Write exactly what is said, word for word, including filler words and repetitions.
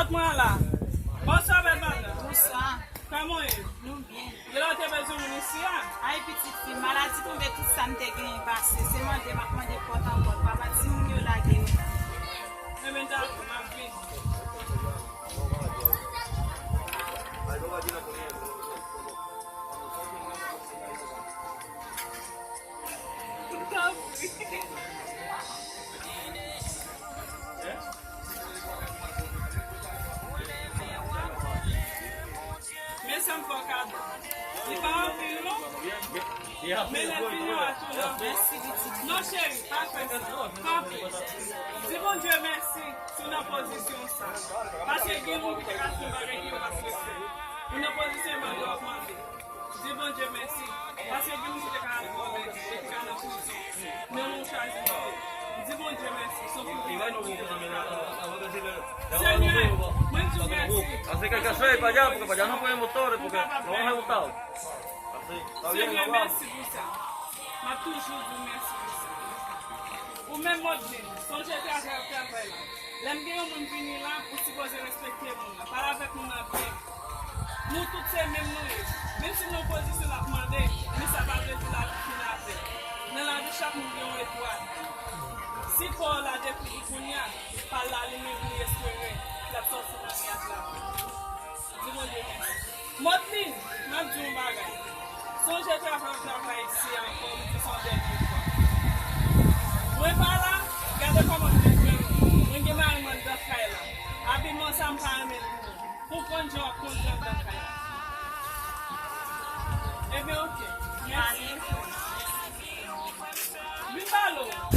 Mwen la. Bonswa, bèl madanm. Bonswa. Kòman w ye? Nou byen. Genlè w te bezwen moun isi a? Ay, pitit fi m, maladi tonbe tout sa m te genyen pase. Se mande m ap mande pòt an pòt. Papa timoun yo lage yo. Ebyen, dakò, m ap vini. Men sa m fè w kado. Li pa anpil non. Men lè l vini w a tou la. Mèsi pitit. Non cheri, pa fè sa. Kanpe. Di Bondye mèsi si w nan pozisyon sa. Paske gen moun ki te ka fè yon bagay ki yo pa t respekte. Ou nan pozisyon mande w ap mande. Di Bondye mèsi. Paske gen moun ki te ka al vòlè, ki te ka nan prizon. Men nou chwazi mande. Di Bondye mèsi. Se yon pwoblèm. Senyè, mwen di w mèsi. Así que el caso es para allá, porque para allá no podemos todo, porque lo vamos a botar. Senyè, mèsi pou sa. M ap toujou di w mèsi pou sa. Ou menm Modlin, sonje travay w ap travay la. Lè m gen yon moun vini la, ou sipoze respekte moun nan. Pale avèk moun nan byen. Nou tout se menm nou ye. Menm si nou nan pozisyon n ap mande, men sa pa vle di lavi fini avè l. Nan lavi chak moun gen yon etwal. Si pa w la depi kounye a, pa l la limen pou l espere l ap sòti nan nyaj la. Di Bondye mèsi. Modlin, m ap di w yon bagay. Sonje travay w travay isi a ankò, m di se yon dènye fwa. Mwen pa la, gade kòman m te jwenn ou. Mwen gen mari m anndan kay la. Abiman sa m pa renmen l pou ou. Pou w konn jan w ap kondui anndan kay la. Ebyen, oke. Mèsi. Vin pale w.